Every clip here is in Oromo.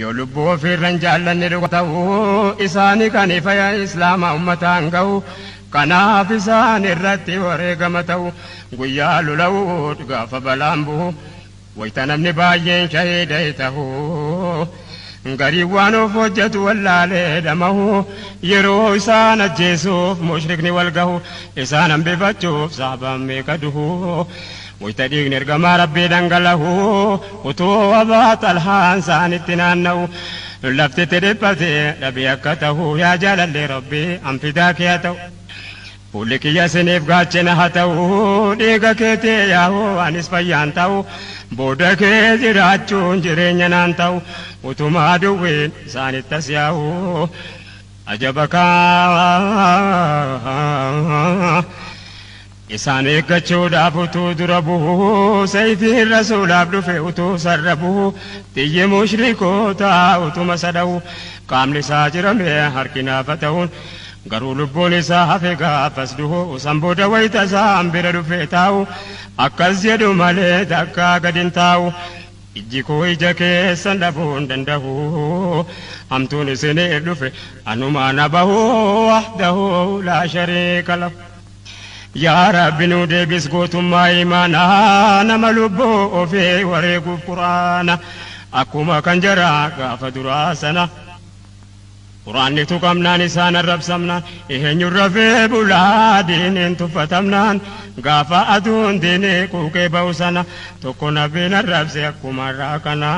Yoo lubbuu ofiirra hin jaallanne dhuga ta'uu isaanii kan ifa islaamaa ummataan ga'u kanaaf isaan irratti wareegama ta'u guyyaa lola'uu gaafa balaan bu'u wayita namni baay'een shahiida ta'u garii waan of hojjetu wallaalee dhamahu yeroo isaan ajjeesuuf mushrikni wal gahu isaan hambifachuuf sahabaan meeqa duhu wayita dhiigni ergamaa rabbii dhangala'u utuu Abaa Xalhaan isaanitti naanna'u laftitti dhiphate dhabee akka ta'u yaa jaalallee rabbii anfidaa kee haa ta'u. Fuulli kiyya isiniif gaachana haa ta'u dhiiga keetii yaa'u anis fayyaan ta'u booda kee jiraachuun jireenya naan ta'u utumaa duwwiin isaanitti as yaa'u ajaba kaa isaan eeggachuudhaaf utuu dura bu'u sayfiin rasuulaaf dhufe utuu sarra bu'u xiyyi mushrikoota utuma sada'u qaamni isaa jirame harki naafa ta'uun garuu lubbuun isaa hafe gaafas du'u san booda wayita isaan bira dhufe taa'u akkas jedhu malee takkaa gad hin taa'u ijji koo ija keessan dhabuu hin danda'u hamtuun isinii dhufe anumaa na bahu wahdahu laa shariika lahu. Yaa Rabbi nu deebis gootummaa imaanaa nama lubbuu ofii wareeguuf quraana akkuma kan jaraa gaafa duraa sana. Quraanni tuqamnaan isaan arrabsamnaan eenyuun rafee bulaa diiniin tuffatamnaan gaafa aduun diinii quuqee ba'u sana tokko nabiin arrabse akkuma irraa kana.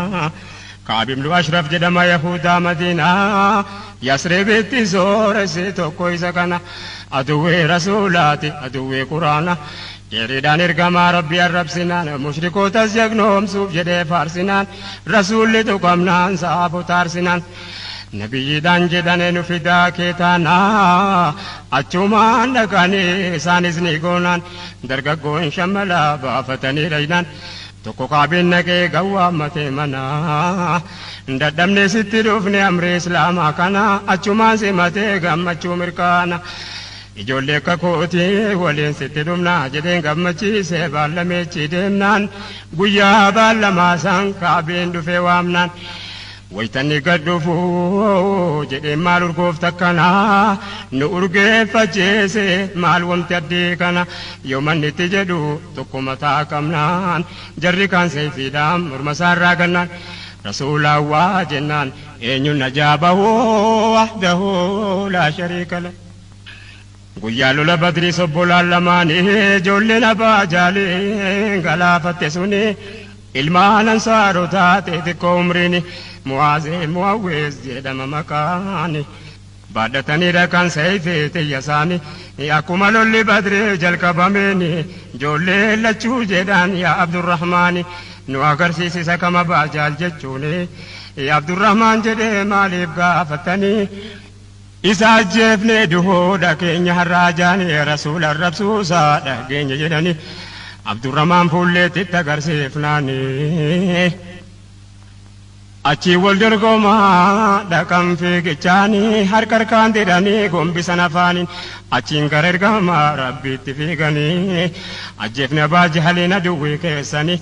Kaab ibnu Ashraf jedhama Yahudaa Madiinaa Yasribitti sooressi tokko isa kana aduwwee rasuulaati aduwwee quraana dheeriidhaan ergamaa rabbii arrabsinaan mushrikootas jagnoomsuuf jedhee faarsinaan rasuulli tuqamnaan sahaabota aarsinaan nabiyyiidhaan jedhane nu fidaa kee taanaa achumaan dhaqanii isaanis ni goonaan dargaggoon shammalaa baafatanii dhaynaan tokko kaabiin naqee gawwaammatee mana dadhabne sitti dhufne amri islaamaa kana achumaan simatee gammachuu mirkaana ijoollee akka kootii waliin sitti dhufna jedheen gammachiise baallameechi deemnaan guyyaa baallamaa san kaabiin dhufee waamnaan waytanni gad dhufu jedheen maal urgoofta akkanaa nu urgeeffachiise maal wamti addii kana yoo manni itti jedhu tokko mataa qabnaan jarri kaan seefiidhaan morma isaarraa gannaan rasuulaan waa jennaan eenyuun najaa bahu wahdahu laa shariika lahu. Guyyaa lola badrii sobbolaan lamaanii ijoolleen abbaa jaaliin galaafatte suni ilmaan ansaarotaa xixiqqoo umriin Muwaazee Muwawwees jedhama maqaani. Baadhatanii dhaqan seeyfee xiyya isaanii akkuma lolli badree jalqabameen ijoollee lachuu jedhan yaa Abdurrahmaani nu agarsiisisa kama baajaal jechuuni yaa Abdurrahmaan jedhee maaliif gaafatanii isa ajjeefne duhuudha keenya har'aa jaanii rasuula arrabsuusaa dhageenya jedhanii Abdurrahmaan fuulleetti agarsiifnaanii. Achii wal dorgomaa dhaqan fiigichaanii harka harkaan didhanii gombisan afaaniin achiin gara ergamaa rabbiitti fiiganii ajjeefne abbaa jahaliin aduwwii keessanii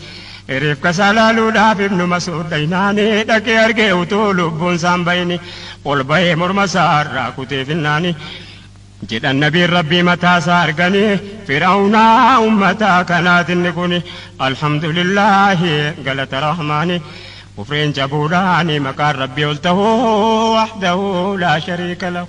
reefka isaa laaluudhaaf ibnu Masuud dhaynaanii dhaqee argee utuu lubbuun isaan bayini ol bahee morma isaarraa kutee finnaanii jedhan nabiin rabbii mataa isaa arganii fir'aawnaa ummataa kanaatinni kun alhamdulillaahi galata rahmaani kufreen jabuudhaani maqaan rabbii ol ta'uu wahdahu laa shariika lahu.